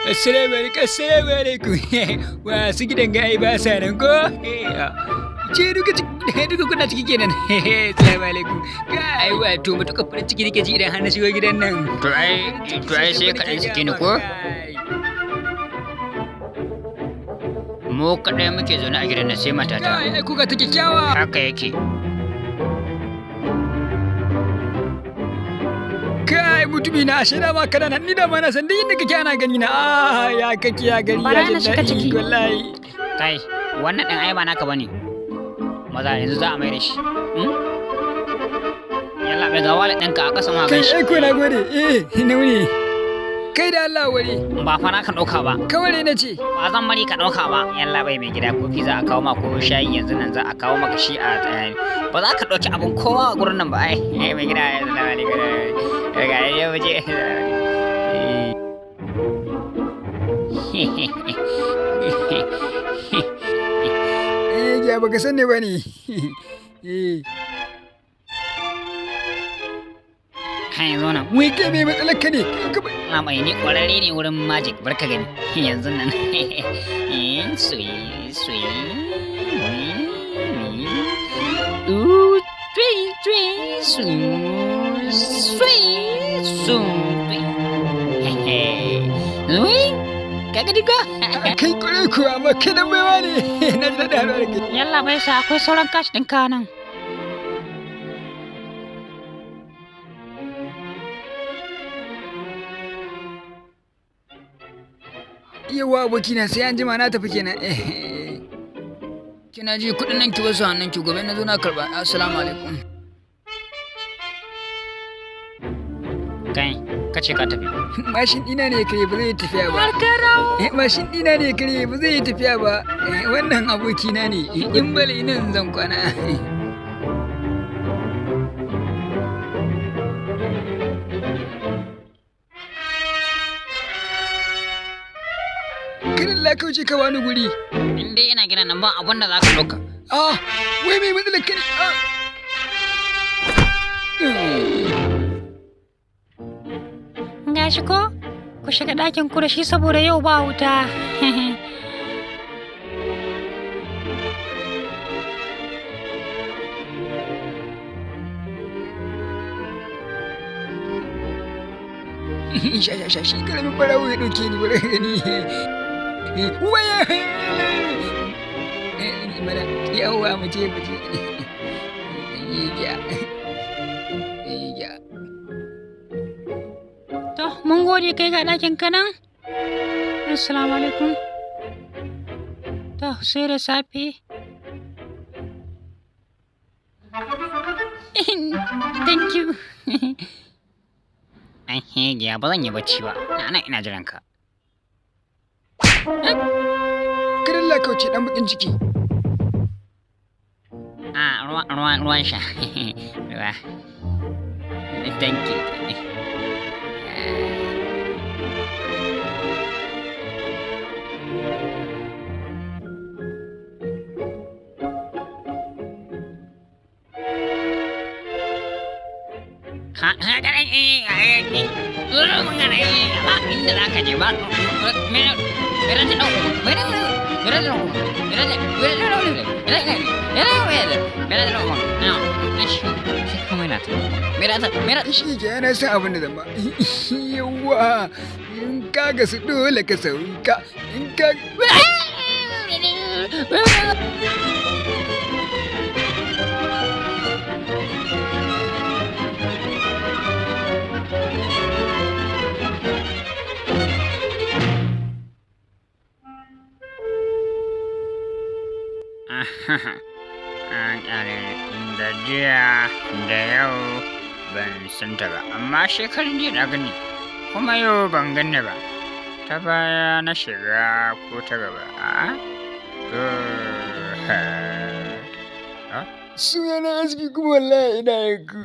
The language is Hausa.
Assalamu alaikum, assalamu alaikum. Wa su gidan ga ai ba sa nan ko? Ce duka duka kuna ciki kenan. Assalamu alaikum. Kai wato mutuka farin ciki nake ji idan har na shigo gidan nan. To ai sai ka ɗan sake ni ko? Mu kaɗai muke zaune a gidan nan sai matata. Kai ai kuka ta kyakkyawa. Haka yake. Kai mutumi na ashe da ma kana nan ni da ma na san duk inda kake ana gani na. Ah ya kake ya gari ya Bara jin na shiga daɗi ciki. wallahi. Kai, wannan ɗin ai ba naka bane. Maza yanzu za a mai da shi. Hmm? Yalla bai ga wallet ɗinka a ƙasa ma Kai gan shi. ai ko na gode. Eh na wuni. Kai da Allah wari. Ba fa naka ɗauka ba. Kawai na ce. Ba zan bari ka ɗauka ba. Yalla bai mai gida kofi za a kawo ma ko shayi yanzu nan za a kawo maka shi a ba za ka ɗauki abin kowa a gurin nan ba ai. Eh mai gida assalamu alaikum. Ga yau mu je. Eh ya baka san ne bane. Eh. Kai zo nan. Wai kai mai matsalar ka ne? Na mai ni ƙwararre ne wurin magic barka gani yanzu nan. Soyi soyi. Tui tui su sui su tui. Ui, ka gani ko? Kai ƙwarai kuwa amma kai dan baiwa ne. Na ji daɗin haɗuwa da kai. Yalla bai sa akwai sauran cash ɗinka nan. Yawa abokina sai an jima na tafi kenan. Kina ji kuɗin nan ki wasu hannun ki gobe na zo na karɓa. Assalamu alaikum. Kai, ka ce ka tafi. Mashin ɗina ne kare ba zai yi tafiya ba. Har ka dawo. Mashin ɗina ne kare ba zai yi tafiya ba. Wannan abokina ne. In bale nan zan kwana. Kada Allah kauce ka bani guri. In dai ina gidan nan ba abun da za ka ɗauka. Ah, wai mai matsalar ka ne? Ah. Gashi ko? Ku shiga ɗakin ku da shi saboda yau ba wuta. Sha sha sha shi karamin barawo ya ɗauke ni bari gani. Waya! Mana yawwa mu je mu je. Ya. Ya. To, mun gode kai ga ɗakin ka nan. Assalamu alaikum. To, sai da safe. Thank you. Ai, hegiya ba zan yi bacci ba. Ina nan ina jiran ka. Kada Allah kauce dan bakin ciki. Ah, ruwan ruwan ruwan sha. Ruwa. Thank you. Ba inda za ka je ba. Shi ke yana san abin da zama. Yawwa in ka gasu dole ka sauka in ka An ƙyale da jiya da yau ban san ta ba, amma shekarun jiya na gani, kuma yau ban gani ba. Ta baya na shiga ko ta gaba, a'a? To, ha. Sunana Hasbi kuma wallahi ina yanku.